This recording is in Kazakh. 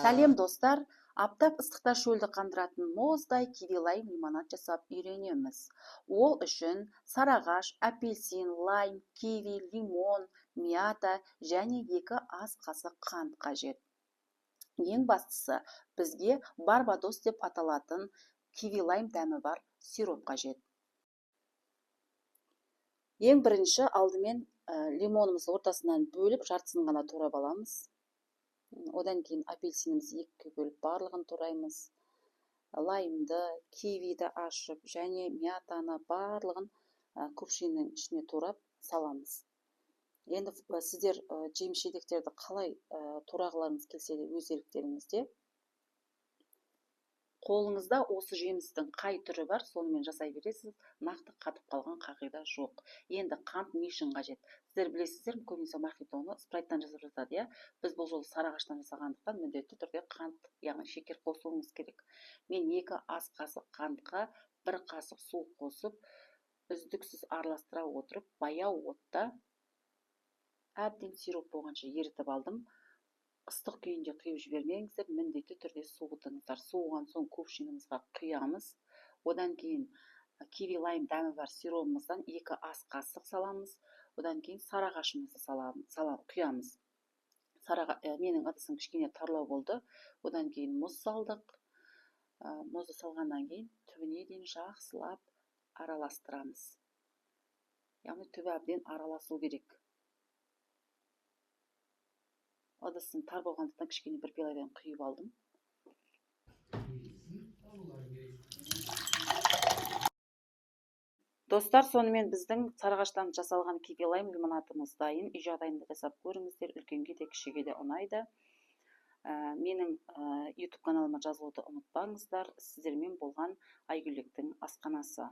Сәлем, достар! Аптап ыстықта шөлді қандыратын мұздай киви лайм лимонад жасап үйренеміз. Ол үшін сарыағаш, апельсин, лайм, киви, лимон, мята және 2 ас қасық қант қажет. Ең бастысы, бізге барбадос деп аталатын киви лайм дәмі бар сироп қажет. Ең бірінші алдымен лимонымызды ортасынан бөліп, жартысын ғана турап аламыз. Одан кейін апельсинімізді екіге бөліп барлығын тураймыз. Лаймды, кивиді ашып және мятаны барлығын кувшиннің ішіне турап саламыз. Енді сіздер жеміс жидектерді қалай турағыларыңыз келсе де өз еріктеріңізде. Қолыңызда осы жемістің қай түрі бар, сонымен жасай бересіз. Нақты қатып қалған қағида жоқ. Енді қант не үшін қажет? Сіздер білесіздер, көбінесе мохитоны спрайттан жасап жатады, иә? Біз бұл жолы сарыағаштан жасағандықтан міндетті түрде қант, яғни шекер қосуымыз керек. Мен 2 ас қасық қантқа 1 қасық су қосып, үздіксіз араластыра отырып, баяу отта әбден сироп болғанша ерітіп алдым. Ыстық күйінде құйып жібермеңіздер, міндетті түрде суытыңыздар. Суыған соң кувшинімізға құямыз. Одан кейін киви лайм дәмі бар сиробымыздан 2 ас қасық саламыз. Одан кейін сарыағашымызды құямыз. Менің ыдысым кішкене тарлау болды. Одан кейін мұз салдық. Мұзды салғаннан кейін түбіне дейін жақсылап араластырамыз. Яғни түбі әбден араласу керек. Ыдысым тар болғандықтан кішкене бір пиаладан құйып алдым. Достар, сонымен біздің сарыағаштан жасалған киви лайм лимонадымыз дайын. Үй жағдайында жасап көріңіздер, үлкенге де кішіге де ұнайды. Менің YouTube каналыма жазылуды ұмытпаңыздар. Сіздермен болған Айгүлектің асханасы.